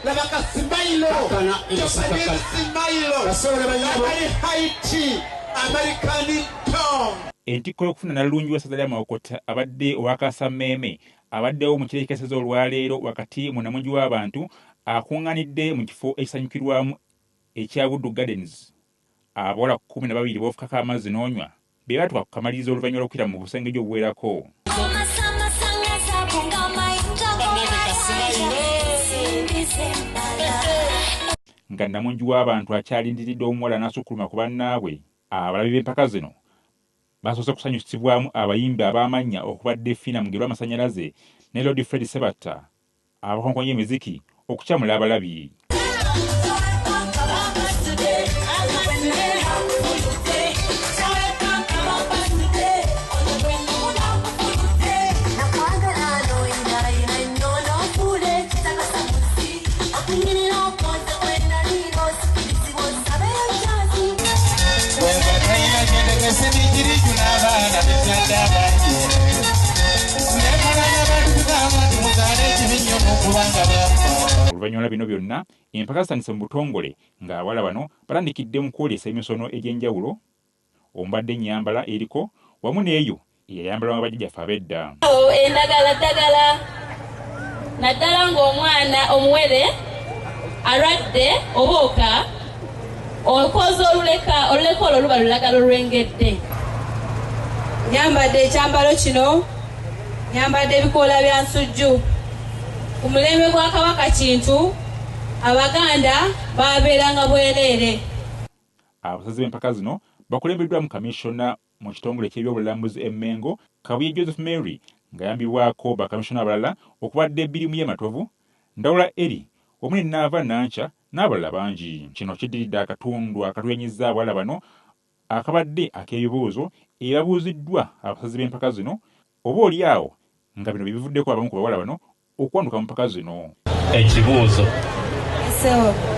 Laba ka smile. Kakkana, Japanese smile. Bassebo ne bannyabo. Akali Haiti American tongue. Entikko y'okufuna Nalulungi w'essaza lya Mawokota abadde owa Kasammeeme abaddewo mu kiro ekikeesezza olwaleero wakati mu nnamungi w'abantu akuŋŋaanidde mu kifo ekisanyukirwamu ekya Buddu Gardens. Abawala 12 b'ofukako amazzi n'onywa be baatuuka ku kamalirizo oluvannyuma lw'okuyita mu busengejjo obuwerako. Nga nnamungi w'abantu akyalindiridde omuwala n'asukkuluma ku bannaabwe, abalabi b'empaka zino basoose kusanyusibwamu abayimbi ab'amannya okubadde Fina Mugerwa Amasannyalaze ne Lord Fred Ssebatta abakonkonye emiziki okukyamula abalabi. Oluvannyuma lwa bino byonna, empaka zitandise mu butongole ng'abawala bano batandikidde mu kwolesa emisono egy'enjawulo omubadde ennyambala eriko wamu n'eyo eyayambalwanga bajjajjaffe ab'edda. Endagala ddagala naddala ng'omwana omuwere alwadde obooka okoza oluleka, oluleka olwo luba lulagala olwengedde. Nyambadde ekyambalo kino, nyambadde ebikoola bya nsujju. Ku mulembe gwa Kabaka Kintu, Abaganda baabeeranga bwereere. Abasazi b'empaka zino bakulembeddwamu Kamishona mu kitongole ky'ebyobulambuzi e Mmengo, Kabuye Joseph Mary, ng'ayambibwako bakamishona abalala okubadde Birimu Matovu, Ndawula Eri wamu ne Naava Nankya n'abalala bangi. Kino kiddiridde akatundu akatuyanyiza abawala bano akabadde ak'ebibuuzo ebabuuziddwa abasazi b'empaka zino oba oli awo nga bino bye bivuddeko abamu ku bawala bano okuwanduka mu mpaka zino. Ekibuuzo. Ssebo.